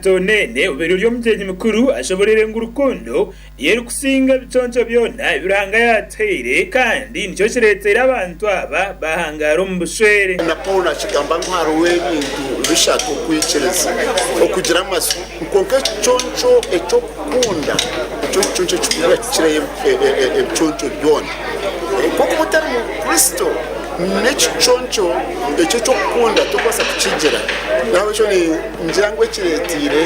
Tonene obaire ori omugyenyi mukuru ashoboreire ngu rukundo niyo erikusinga ebiconco byona ebi Ruhanga yaatuhaire kandi nikyo kireeteire abantu aba baahangaara omu bushwere. Na Paulo nakigamba ngu hariho ebintu bishatu, okwikiriza, okugira amatsiko, kwonka ekiconco eky'okukunda nikyo kiconco ekirikukira kukirayo ebiconco byona. Kwonka oba otari Mukristo, n'ekiconco ekyo eky'okukunda torikubaasa kukigira. N'ahabw'ekyo ningira ngu ekireeteire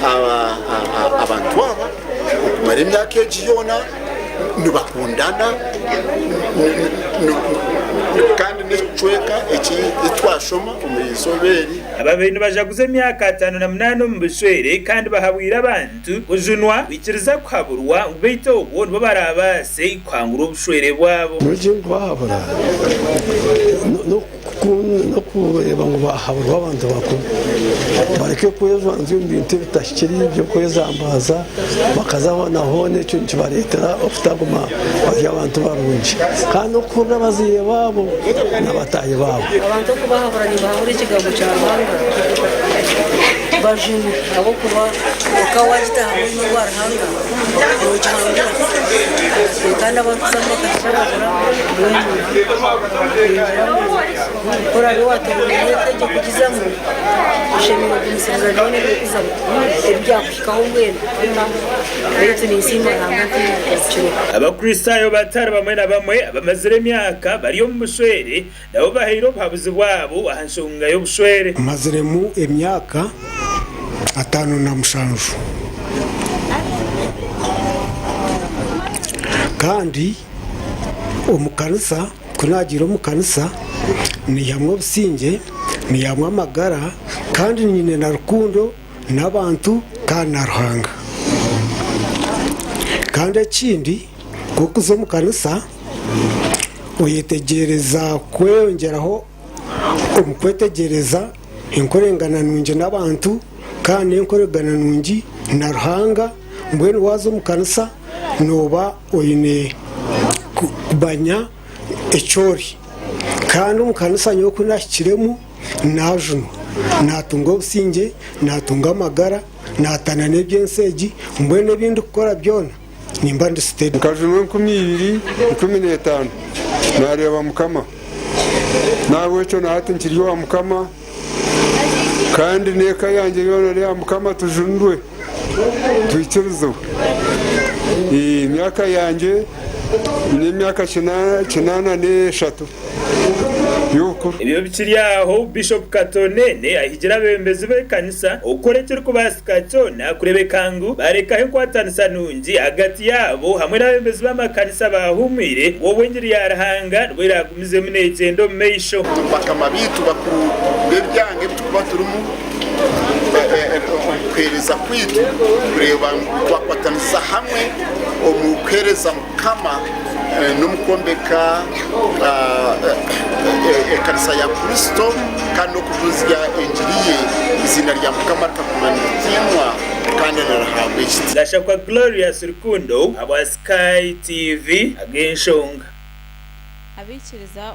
abantu aba okumara emyaka egi yoona nibakundana kandi n'ekicweka eki twashoma omu izooba eri. Ababaire nibajaguza emyaka 58 omu bushwere kandi bahabwire abantu kujunwa kwikiriza kuhaburwa ngu beitu obwo nibo baraabaase kuhangura obushwere bwabo. Nyowe eki ndikubahabura n'okureeba ngu baahaburwa abantu bakuru bareke kwejwanzya omu bintu ebitahikire eby'okwejambaaza bakaza hoona hoona ekyo nikibareetera okutaguma bari abantu barungi kandi n'okuhurira abazaire baabo na bataahi baabo. Abantu okubahabura nibahabura ekigambo kya Ruhanga bajunwe ahabw'okuba eka waagitaahamu oine obwa Ruhanga noogihangura kandi abarikuzamu bakagirabagura mbwenu ningira ngu ku oraabe waatoorana eka egyo kugizamu oshemereire kugumisiriza byona ebirikuzamu ebyakuhikaho mbwenu beitu ninsiima Ruhanga ntaine kukireka. Abakristaayo batari bamwe na bamwe abamazire emyaka bari omu bushwere nabo bahaire obuhabuzi bwabo aha nshonga y'obushwere. Maziremu emyaka 57 kandi omu kanisa ku naagiire omu kanisa naihamu obusingye, naihamu amagara kandi nyine na rukundo n'abantu kandi na Ruhanga. Kandi ekindi ku orikuza omu kanisa oyetegyereza kweyongyeraho omu kwetegyereza enkorengana nungi n'abantu kandi n'enkorengana nungi na Ruhanga. Mbwenu waaza omu kanisa nooba oine kumanya eki ori. Kandi omu kanisa nyowe ku naahikiremu naajunwa, naatunga obusingye, naatunga amagara, naataana n'eby'ensi egi, mbwenu ebi ndikukora byona nimba ndi steady. Nkajunwa 2015 naareeba Mukama. N'ahabw'ekyo na hati nkiri owa Mukama kandi n'eka yangye yoona n'eya Mukama tujunirwe twikirizibwe. Emyaka yangye nyine emyaka 83 y'obukuru. Ebyo bikiri aho, Bishop Katonene ahigire abeebembezi b'ekanisa okukora ekirikubaasika kyona kureebeka ngu baarekaho enkwatanisa nungi ahagati yaabo hamwe n'abeebembezi b'amakanisa abaahumwire ngu obwo engiri ya Ruhanga nibwo eraagumizemu neegyenda omu maisho. Bakama baitu bakuru b'ebyanga ebi turikuba turimu omu kuheereza kwaitu kureeba ngu twakwatanisa hamwe omu kuheereza Mukama n'omu kwombeka ekanisa ya Kristo kandi n'okubuzya engiri ye, eiziina rya Mukama rikaguma niritiinwa kandi nirihaabwa ekitiinisa. Gashakwa Glorious Rukundo ahabwa Sky TV ag'enshonga. Abaikiriza.